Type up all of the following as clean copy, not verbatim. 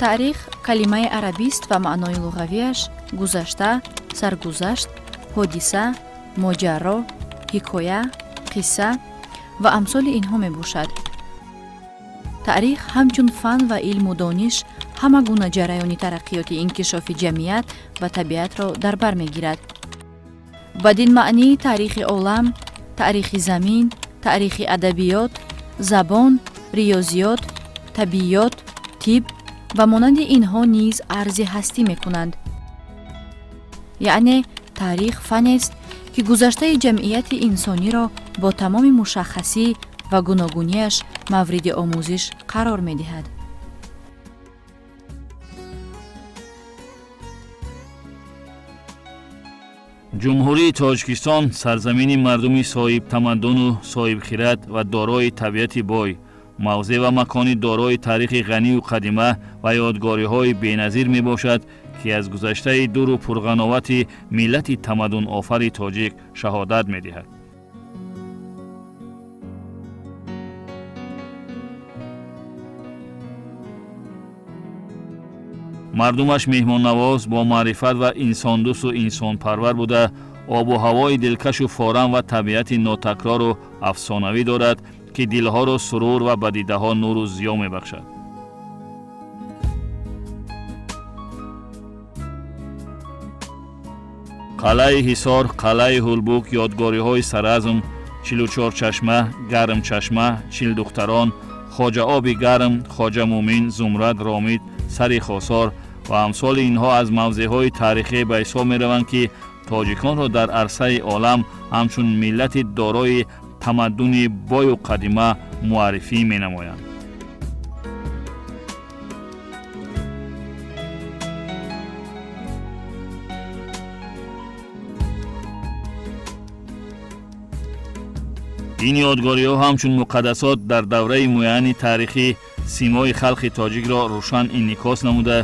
Таърих калимаи арабист ва маънои луғавиаш гузашта, саргузашт, ҳодиса, моҷаро, ҳикоя, қисса ва амсоли инҳо мебошад. Таърих ҳамчун фан ва илму дониш ҳама гуна ҷараёни тараққиёти инкишофи ҷамъият ва табиатро дар бар мегирад. Бадин маънӣ таърихи олам, таърихи замин, таърихи адабиёт, забон, риёзиёт, табиёт, тиб ва монанди инҳо низ арзи ҳастӣ мекунанд. Яъне таърих фанест, ки гузаштаи ҷамъияти инсониро бо тамоми мушаххасӣ ва гуногуниаш мавриди омӯзиш қарор медиҳад. Ҷумҳурии Тоҷикистон сарзамини мардуми соҳибтамаддуну соҳибхират ва дорои табиати бой, мавзеъ ва макони дорои таърихи ғанию қадима ва ёдгориҳои беназир мебошад, ки аз гузаштаи дуру пурғановати миллати тамаддунофари тоҷик шаҳодат медиҳад. Мардумаш меҳмоннавоз, бо маърифат ва инсондӯсту инсонпарвар буда, обу ҳавои дилкашу форам ва табиати нотакрору афсонавӣ дорад, ки дилҳоро сурур ва ба дидаҳо нуру зиё мебахшад. Қалъаи Ҳисор, қалъаи Ҳулбук, ёдгориҳои Саразм, Чилучорчашма, Гармчашма, Чилдухтарон, Хоҷаоби Гарм, Хоҷа Муъмин, Зумрад, Ромит, Сари Хосор ва амсоли инҳо аз мавзеъҳои таърихӣ ба ҳисоб мераванд, ки тоҷиконро дар арсаи олам ҳамчун миллати дорои тамаддуни бою қадима муаррифӣ менамоянд. Ин ёдгориҳо ҳамчун муқаддасот дар давраи муайяни таърихӣ симои халқи тоҷикро рӯшан инъикос намуда,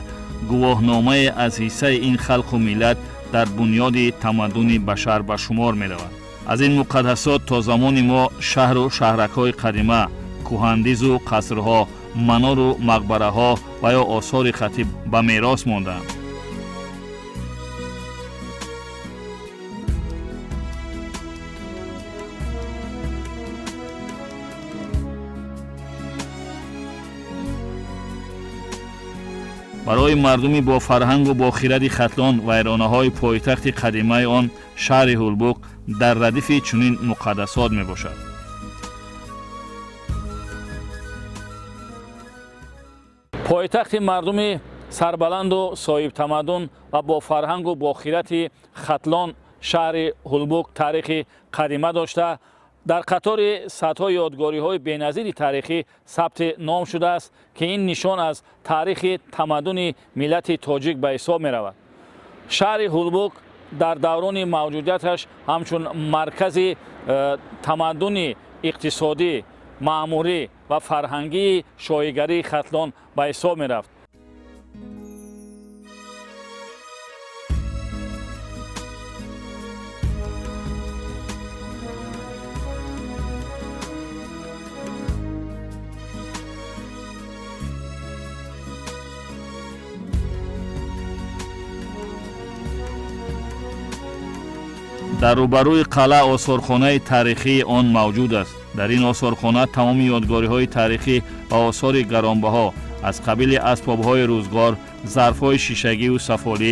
гувоҳномае аз ҳиссаи ин халқу миллат дар бунёди тамаддуни башар ба шумор меравад. Аз ин муқаддасот то замони мо шаҳру шаҳракҳои қадима, кӯҳандизу қасрҳо, манору мақбараҳо ва ё осори хаттӣ ба мерос мондаанд. Барои мардуми бо фарҳангу бо хиради Хатлон вайронаҳои пойтахти қадимаи он, шаҳри Ҳулбук, дар радифи чунин муқаддасот мебошад. Пойтахти мардуми сарбаланду соҳибтамаддун ва бо фарҳангу бо хирати Хатлон, шаҳри Ҳулбук, таърихи қадима дошта, дар қатори садҳо ёдгориҳои беназири таърихӣ сабти ном шудааст, ки ин нишон аз таърихи тамаддуни миллати тоҷик ба ҳисоб меравад. Шаҳри Ҳулбук дар даврони мавҷудияташ ҳамчун маркази тамаддуни иқтисодӣ, маъмурӣ ва фарҳангии шоҳигарии Хатлон ба ҳисоб мерафт. Дар рӯбарӯи қалъа осорхонаи таърихии он мавҷуд аст. Дар ин осорхона тамоми ёдгориҳои таърихӣ ва осори гаронбаҳо аз қабили асбобҳои рӯзгор, зарфҳои шишагиву сафолӣ,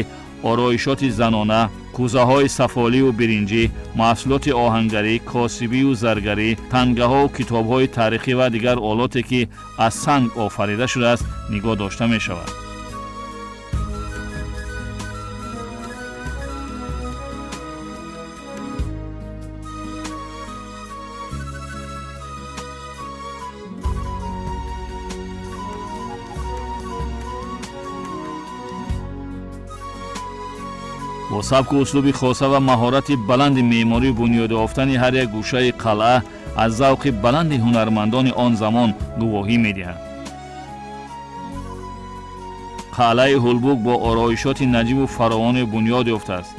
ороишоти занона, кӯзаҳои сафолию биринҷӣ, маҳсулоти оҳангарӣ, косибию заргарӣ, тангаҳову китобҳои таърихӣ ва дигар олоте, ки аз санг офарида шудааст, нигоҳ дошта мешавад. Бо сабку услуби хоса ва маҳорати баланди меъморӣ бунёд ёфтани ҳар як гӯшаи қалъа аз завқи баланди ҳунармандони он замон гувоҳӣ медиҳад. Қалъаи Ҳулбук бо ороишоти наҷибу фаровоне бунёд ёфтааст.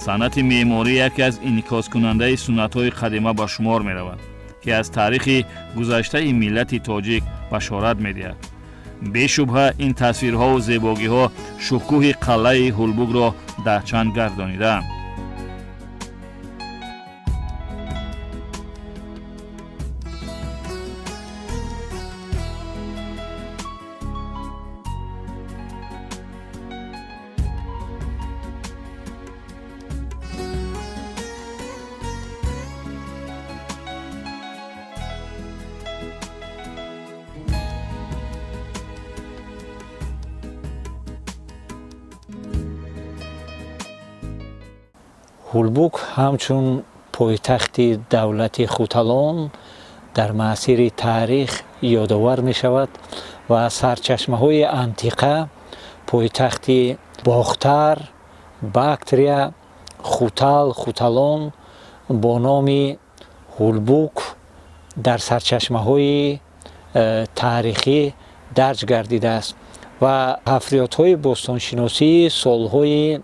Санъати меъморӣ яке аз инъикоскунандаи суннатҳои қадима ба шумор меравад, ки аз таърихи гузаштаи миллати тоҷик башорат медиҳад. Бешубҳа, ин тасвирҳову зебогиҳо шукӯҳи қалъаи Ҳулбукро даҳчанд гардонидаанд. Ҳулбук ҳамчун пойтахти давлати Хуталон дар маъсири таърих ёдовар мешавад ва сарчашмаҳои антиқа пойтахти Бохтар, Бактрия, Хутал, Хуталон бо номи Ҳулбук дар сарчашмаҳои таърихӣ дарҷ гардидааст ва ҳафриётҳои бостоншиносии солҳои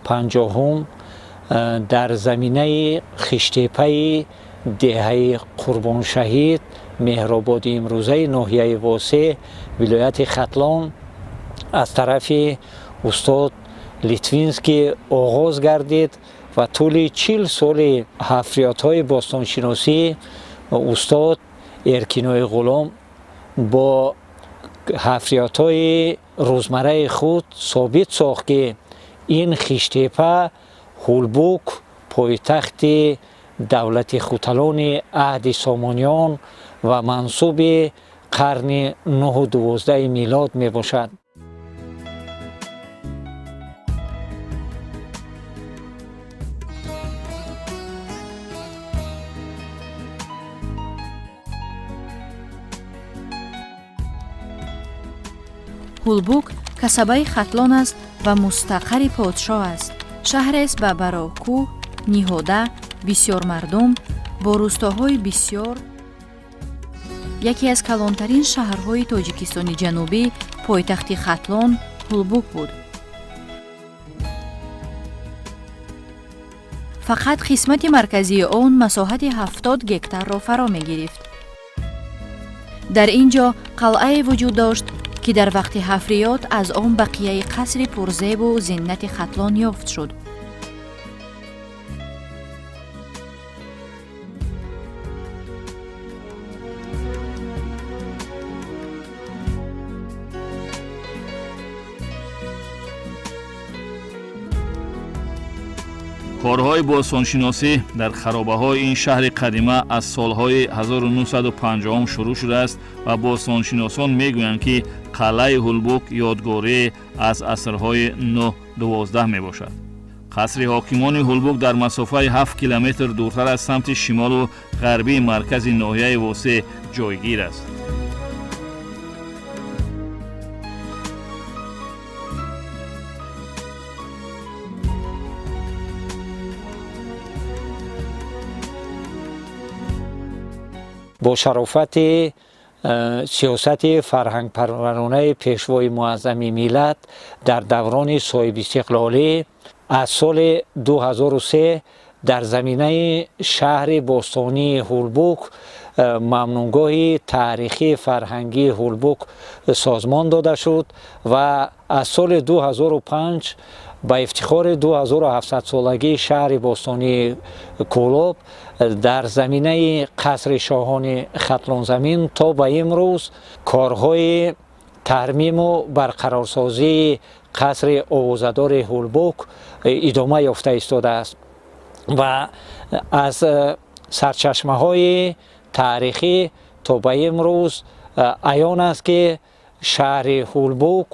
50-ум дар заминаи хиштепаи деҳаи Қурбоншаҳид, Меҳрободи имрӯзаи ноҳияи Восеъ, вилояти Хатлон, аз тарафи устод Литвинский оғоз гардид ва тӯли 40 соли ҳафриётҳои бостоншиносӣ устод Эркинои Ғулом бо ҳафриётҳои рӯзмарраи худ собит сохт, ки ин хиштепа Ҳулбук пойтахти давлати Хуталони аҳди Сомониён ва мансуби қарни 9-12 милод мебошад. Ҳулбук касабаи Хатлон аст ва мустақари подшоҳ аст. Шаҳрест ба барокӯҳ ниҳода, бисёр мардум, бо рӯстоҳои бисёр, яке аз калонтарин шаҳрҳои Тоҷикистони Ҷанубӣ. Пойтахти Хатлон Ҳулбук буд. Фақат қисмати марказии он масоҳати 70 гектарро фаро мегирифт. Дар ин ҷо қалъае вуҷуд дошт, ки дар вақти ҳафриёт аз он бақияи қасри пурзебу зиннати Хатлон ёфт шуд. Корҳои бостоншиносӣ дар харобаҳои ин шаҳри қадима аз солҳои 1950 шурӯъ шудааст ва бостоншиносон мегӯянд, ки қалъаи Ҳулбук ёдгорие аз асрҳои 9-12 мебошад. Қасри ҳокимони Ҳулбук дар масофаи 7 километр дуртар аз самти шимолу ғарбии маркази ноҳияи Восеъ ҷойгир аст. Бо шарофати сиёсати фарҳангпарваронаи пешвои муаззами миллат дар даврони соҳибистиқлолӣ аз соли 2003 дар заминаи шаҳри бостонии Ҳулбук мамнунгоҳи таърихии фарҳангии Ҳулбук созмон дода шуд ва аз соли 2005 ба ифтихори 2700-солагии шаҳри бостонии Кӯлоб дар заминаи қасри шоҳони Хатлонзамин то ба имрӯз корҳои тармиму барқарорсозии қасри овозадори Ҳулбук идома ёфта истодааст ва аз сарчашмаҳои таърихӣ то ба имрӯз аён аст, ки шаҳри Ҳулбук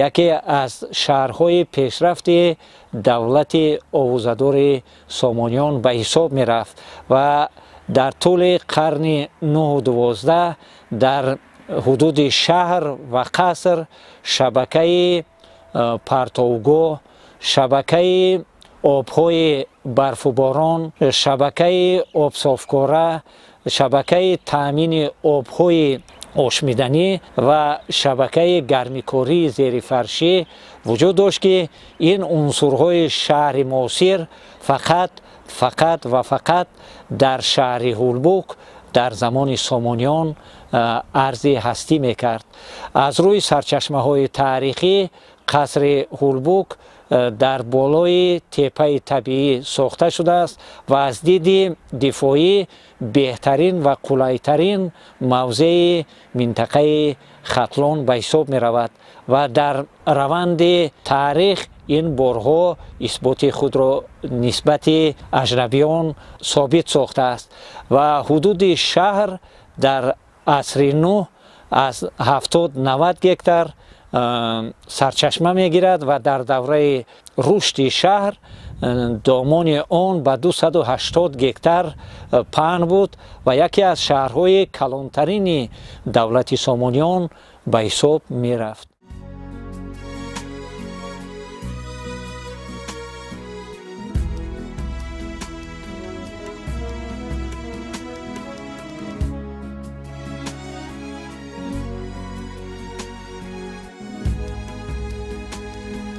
яке аз шаҳрҳои пешрафти давлати овозадори Сомониён ба ҳисоб мерафт ва дар тӯли қарни 9-12 дар ҳудуди шаҳр ва қаср шабакаи партовгоҳ, шабакаи обҳои барфу борон, шабакаи обсофкора, шабакаи таъмини обҳои ошмиданӣ ва шабакаи гармикории зерифаршӣ вуҷуд дошт, ки ин унсурҳои шаҳри муосир фақат ва фақат дар шаҳри Ҳулбук дар замони Сомониён Арзи ҳастӣ мекард. Аз рӯи сарчашмаҳои таърихӣ, қасри Ҳулбук дар болои теппаи табиӣ сохта шудааст ва аз диди дифоӣ беҳтарин ва қулайтарин мавзеи минтақаи Хатлон ба ҳисоб меравад ва дар раванди таърих ин борҳо исботи худро нисбати аҷнабиён собит сохтааст. Ва ҳудуди шаҳр дар асри нӯҳ аз 70-90 гектар сарчашма мегирад ва дар давраи рушди шаҳр домони он ба 280 гектар паҳн буд ва яке аз шаҳрҳои калонтарини давлати Сомониён ба ҳисоб мерафт.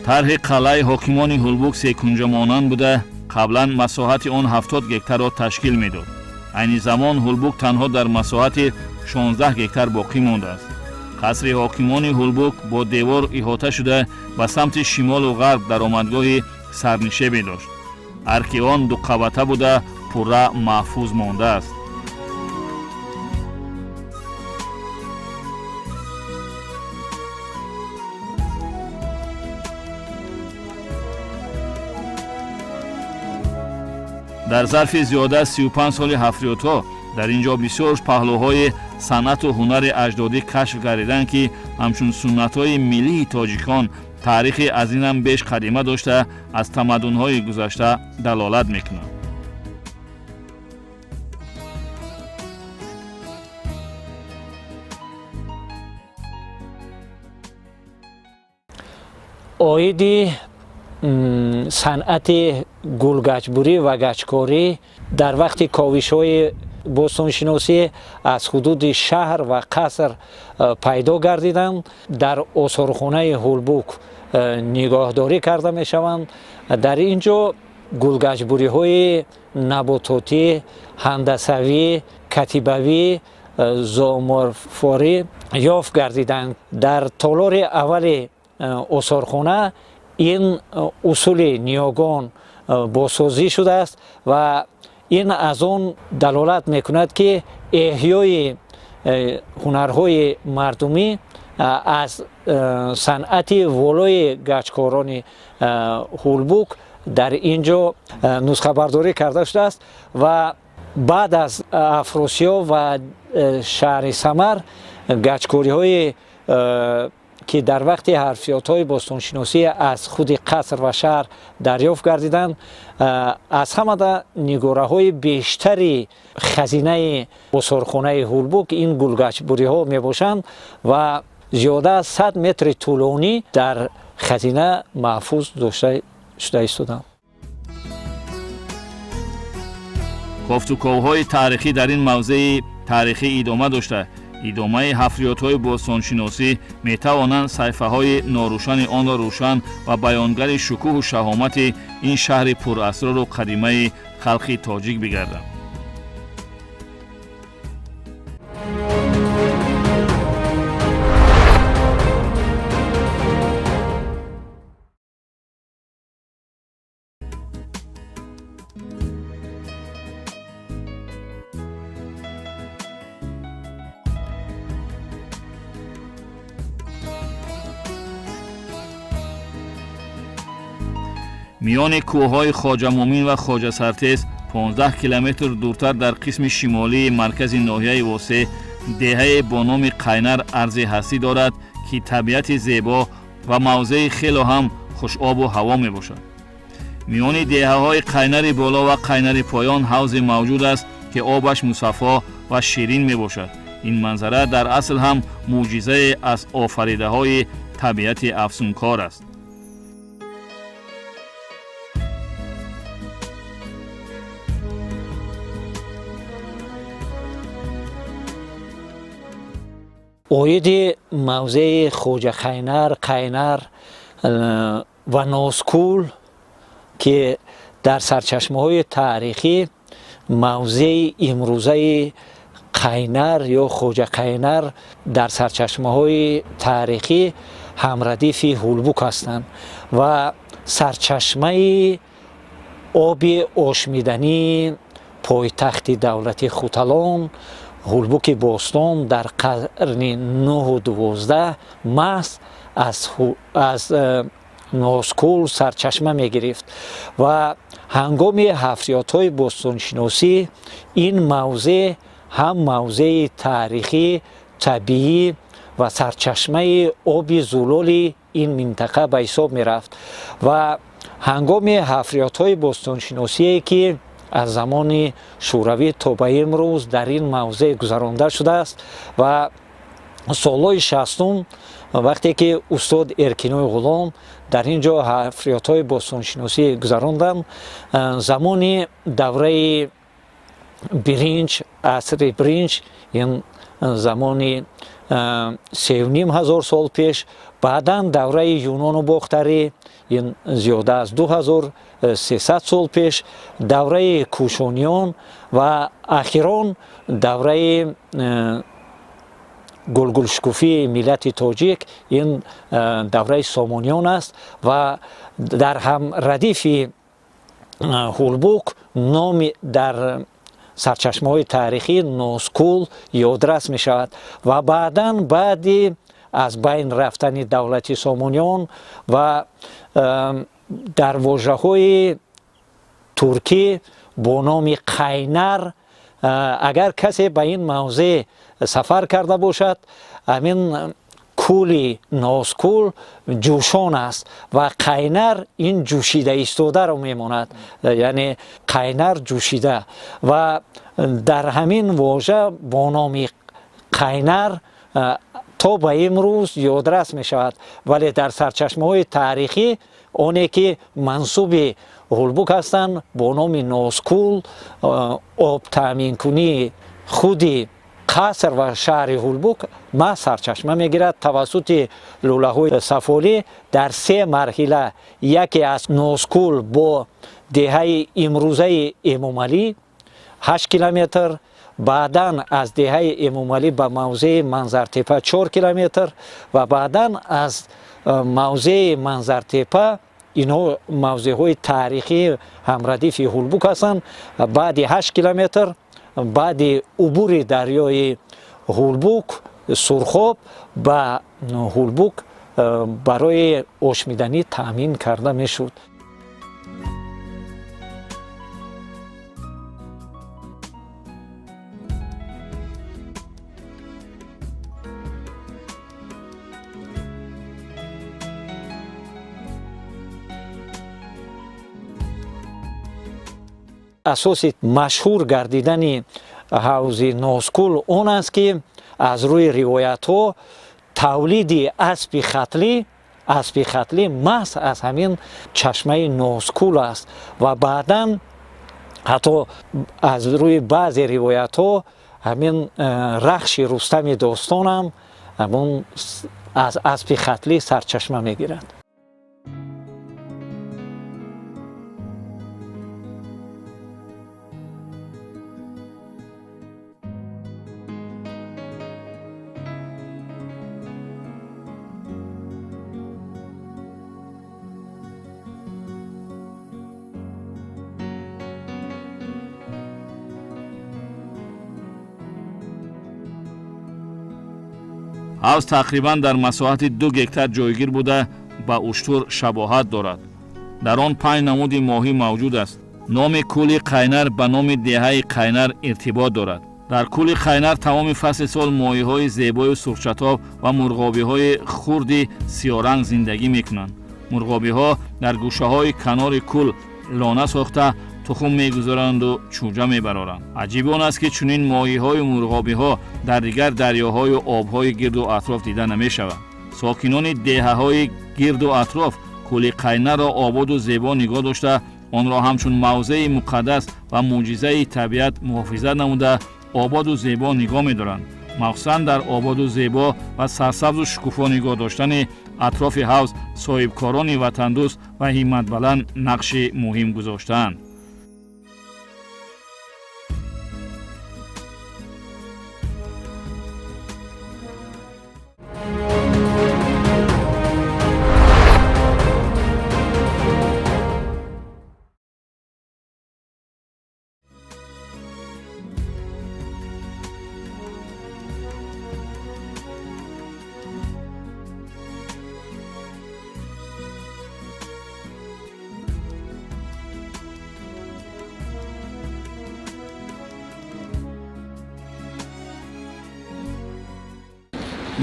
Тарҳи қалъаи ҳокимони Ҳулбук секунҷамонанд буда, қаблан масоҳати он 70 гектарро ташкил медод. Айни замон Ҳулбук танҳо дар масоҳати 16 гектар боқӣ мондааст. Қасри ҳокимони Ҳулбук бо девор иҳота шуда, ба самти шимолу ғарб даромадгоҳи сарнишебе дошт. Арки он дуқабата буда, пурра маҳфуз мондааст. Дар зарфи зиёда аз 35 соли ҳафриётҳо дар ин ҷо бисёр паҳлӯҳои санъату ҳунари аҷдодӣ кашф гардиданд, ки ҳамчун суннатҳои миллии тоҷикон таърихи аз инам беш қадима дошта, аз тамаддунҳои гузашта далолат мекунанд. Оиди санъати гулгачбурӣ ва гачкорӣ дар вақти ковишҳои бостоншиносӣ аз ҳудуди шаҳр ва қаср пайдо гардиданд, дар осорхонаи Ҳулбук нигоҳдорӣ карда мешаванд. Дар ин ҷо гулгачбуриҳои набототӣ, ҳандасавӣ, катибавӣ, зооморфорӣ ёфт гардиданд. Дар толори аввали осорхона ин усули ниёгон босозӣ шудааст ва ин аз он далолат мекунад, ки эҳёи ҳунарҳои мардумӣ аз санъати волои гачкорони Ҳулбук дар ин ҷо нусхабардорӣ карда шудааст. Ва баъд аз Афросиёб ва шаҳри Самар, гачкориҳои ки дар вақти ҳарфиётҳои бостоншиносӣ аз худи қаср ва шаҳр дарёфт гардиданд, аз ҳамада нигораҳои бештари хазинаи осорхонаи Ҳулбук ин гулгачбуриҳо мебошанд ва зиёда аз 100 метри тӯлонӣ дар хазина маҳфуз дошта шуда истоданд. Кофтуковҳои таърихӣ дар ин мавзеи таърихӣ идома дошта, идомаи ҳафриётҳои бостоншиносӣ метавонанд саҳифаҳои норӯшани онро рӯшан ва баёнгари шукӯҳу шаҳомати ин шаҳри пурасрору қадимаи халқи тоҷик бигарданд. Миёни кӯҳҳои Хоҷамӯмин ва Хоҷасартез, 15 километр дуртар, дар қисми шимолии маркази ноҳияи Восе, деҳае бо номи Қайнар арзи ҳастӣ дорад, ки табиати зебо ва мавзеи хело ҳам хушобу ҳаво мебошад. Миёни деҳаҳои Қайнари Боло ва Қайнари Поён ҳавзе мавҷуд аст, ки обаш мусаффо ва ширин мебошад. Ин манзара дар асл ҳам мӯъҷизае аз офаридаҳои табиати афсункор аст. Оиди мавзеи Хоҷақайнар, Қайнар ва Нозкул, ки дар сарчашмаҳои таърихӣ мавзеи имрӯзаи Қайнар ё Хоҷа Қайнар дар сарчашмаҳои таърихӣ ҳамрадифи Ҳулбук ҳастанд ва сарчашмаи оби ошмидании пойтахти давлати Хуталон, Ҳулбуки бостон, дар қарни 9-12 маҳз аз Нозкул сарчашма мегирифт ва ҳангоми ҳафриётҳои бостоншиносӣ ин мавзеъ ҳам мавзеи таърихӣ, табиӣ ва сарчашмаи оби зулоли ин минтақа ба ҳисоб мерафт. Ва ҳангоми ҳафриётҳои бостоншиносие, ки аз замони Шӯравӣ то ба имрӯз дар ин мавзеъ гузаронда шудааст, ва солҳои 60-ум, вақте ки устод Эркинои Ғулом дар ин ҷо ҳафриётҳои бостоншиносӣ гузаронданд, замони давраи биринҷ, асри биринҷ, ин замони 3500 сол пеш, баъдан давраи Юнону Бохтарӣ, ин зиёда аз 2300 сол пеш, давраи Кушониён ва ахирон давраи гулгулшукуфии миллати тоҷик, ин давраи Сомониён аст. Ва дар ҳамрадифи Ҳулбук номи дар сарчашмаҳои таърихӣ Нозкул ёдрас мешавад. Ва баъдан, баъди аз байн рафтани давлати Сомониён ва дар вожаҳои туркӣ бо номи Қайнар, агар касе ба ин мавзеъ сафар карда бошад, ҳамин кӯли Нозкул ҷӯшон аст ва Қайнар ин ҷӯшида истодаро мемонад, яъне Қайнар ҷӯшида. Ва дар ҳамин вожа бо номи Қайнар то ба имрӯз ёдрас мешавад. Вале дар сарчашмаҳои таърихӣ, оне ки мансуби Ҳулбук ҳастанд, бо номи Нозкул обтаъминкунии худи қаср ва шаҳри Ҳулбук маҳз сарчашма мегирад тавассути лӯлаҳои сафолӣ дар се марҳила: яке аз Нозкул бо деҳаи имрӯзаи Эмомалӣ 8 километр, баъдан аз деҳаи Эмомалӣ ба мавзеи Манзартепа 4 километр ва баъдан аз мавзеи Манзартепа. Инҳо мавзеъҳои таърихии ҳамрадифи Ҳулбук ҳастанд. Баъди 8 километр, баъди убури дарёи Ҳулбук Сурхоб, ба Ҳулбук барои ошмиданӣ таъмин карда мешуд. Асоси машҳур гардидани ҳавзи Нозкул он аст, ки аз рӯи ривоятҳо тавлиди аспи хатлӣ маҳз аз ҳамин чашмаи Нозкул аст. Ва баъдан ҳатто аз рӯи баъзе ривоятҳо ҳамин рахши Рустами достонам ҳамон аз аспи хатлӣ сарчашма мегирад. Ҳавз тақрибан дар масоҳати 2 гектар ҷойгир буда, ба уштур шабоҳат дорад. Дар он панҷ намуди моҳӣ мавҷуд аст. Номи кӯли Қайнар ба номи деҳаи Қайнар иртибот дорад. Дар кӯли Қайнар тамоми фасли сол моҳиҳои зебою сурхчатоб ва мурғобиҳои хурди сиёҳранг зиндагӣ мекунанд. Мурғобиҳо дар гӯшаҳои канори кӯл лона сохта, тухм мегузоранду чӯҷа мебароранд. Аҷиб он аст, ки чунин моҳиҳою мурғобиҳо дар дигар дарёҳою обҳои гирду атроф дида намешавад. Сокинони деҳаҳои гирду атроф кӯли Қайнарро ободу зебо нигоҳ дошта, онро ҳамчун мавзеи муқаддас ва мӯъҷизаи табиат муҳофизат намуда, ободу зебо нигоҳ медоранд. Махсусан дар ободу зебо ва сарсабзу шукуфо нигоҳ доштани атрофи ҳавз соҳибкорони ватандӯст ва ҳимматбаланд нақши муҳим гузоштаанд.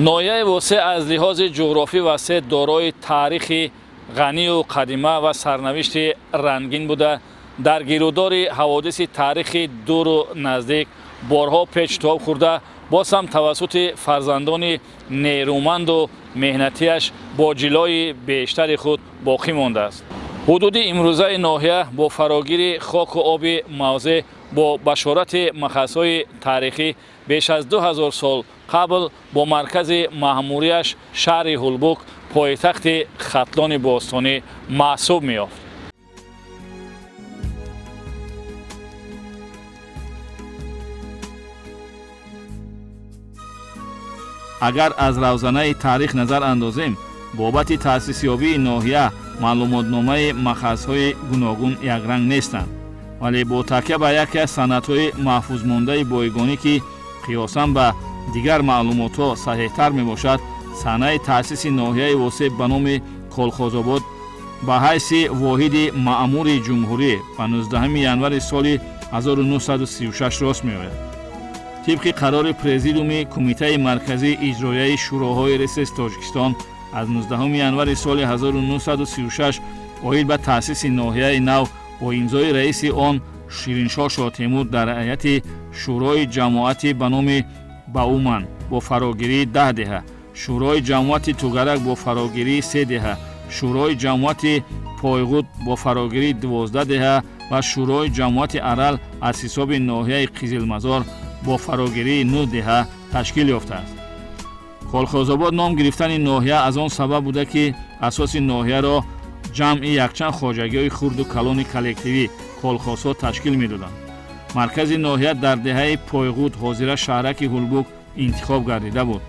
Ноҳияи Восеъ аз лиҳози ҷуғрофӣ васеъ дорои таърихи ғанию қадима ва сарнавишти рангин буда, дар гирудори ҳаводиси таърихи дуру наздик борҳо печутоб хӯрда, боз ҳам тавассути фарзандони нерӯманду меҳнатиаш бо ҷилои бештари худ боқӣ мондааст. Ҳудуди имрӯзаи ноҳия бо фарогири хоку оби мавзеъ бо башорати махазҳои таърихӣ беш аз 2000 сол қабл бо маркази маъмурияш шаҳри Ҳулбук пойтахти Хатлони бостонӣ маҳсуб меёфт. Агар аз равзанаи таърих назар андозем, бобати таъсисёбии ноҳия маълумотномаи махазҳои гуногун якранг нестанд, вале бо такя ба яке аз санадҳои маҳфузмондаи бойгонӣ, ки қиёсан ба дигар маълумотҳо саҳеҳтар мебошад, санаи таъсиси ноҳияи Восеъ ба номи Колхозобод ба ҳайси воҳиди маъмури ҷумҳурӣ ба 19 январи соли 1936 рост меояд. Тибқи қарори Президиуми Кумитаи Марказии Иҷроияи Шӯроҳои РСС Тоҷикистон аз 19 январи соли 1936 оид ба таъсиси ноҳияи нав бо имзои раиси он Шириншоҳ Шоҳтемур дар ҳайати Шӯрои ҷамоати ба номи Бауман бо фарогирии 10 деҳа, Шӯрои ҷамоати Тугарак бо фарогирии се деҳа, Шӯрои ҷамоати Пойғуд бо фарогирии 12 деҳа ва Шӯрои ҷамоати Арал аз ҳисоби ноҳияи Қизилмазор бо фарогирии 9 деҳа ташкил ёфтааст. Колхозобод ном гирифтани ноҳия аз он сабаб буда, ки асоси ноҳияро ҷамъи якчанд хоҷагиҳои хурду калони коллективӣ колхозҳо ташкил медоданд. Маркази ноҳия дар деҳаи Пойғуд, ҳозира шаҳраки Ҳулбук, интихоб гардида буд.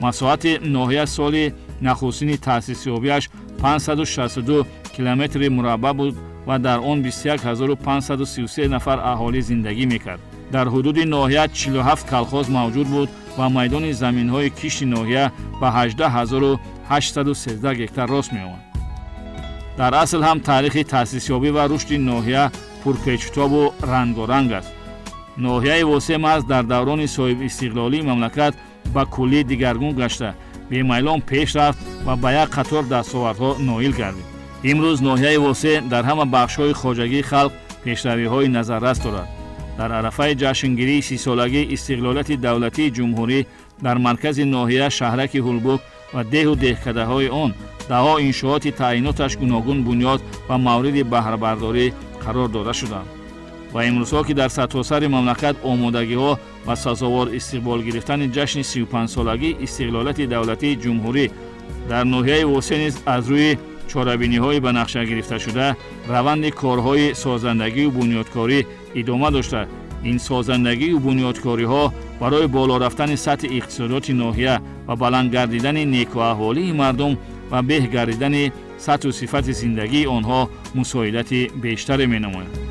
Масоҳати ноҳия соли нахустини таъсисёбиаш 562 километри мураббаъ буд ва дар он 21533 нафар аҳолӣ зиндагӣ мекард. Дар ҳудуди ноҳия 47 колхоз мавҷуд буд ва майдони заминҳои кишти ноҳия ба 18813 гектар рост меомад. Дар асл ҳам таърихи таъсисёбӣ ва рушди ноҳия пурпечутобу рангоранг аст. Ноҳияи Восеъ маҳз дар даврони соҳибистиқлолии мамлакат ба куллӣ дигаргун гашта, бемайлон пеш рафт ва ба як қатор дастовардҳо ноил гардид. Имрӯз ноҳияи Восеъ дар ҳама бахшҳои хоҷагии халқ пешравиҳои назаррас дорад. Дар арафаи ҷашнгирии 30-солагии истиқлолияти давлатии ҷумҳурӣ дар маркази ноҳия, шаҳраки Ҳулбук ва деҳу деҳкадаҳои он даҳҳо иншооти таъиноташ гуногун бунёд ва мавриди баҳрабардорӣ қарор дода шуданд. Ва имрӯзҳо, ки дар сартосари мамлакат омодагиҳо ва сазовор истиқбол гирифтани ҷашни 35-солагии истиқлолияти давлатии ҷумҳурӣ, дар ноҳияи Восеъ низ аз рӯи чорабиниҳои ба нақша гирифташуда раванди корҳои созандагию бунёдкорӣ идома дошта, ин созандагию бунёдкориҳо барои боло рафтани сатҳи иқтисодиёти ноҳия ва баланд гардидани некуаҳволии мардум ва беҳ гардидани сатҳу сифати зиндагии онҳо мусоидати бештаре менамояд.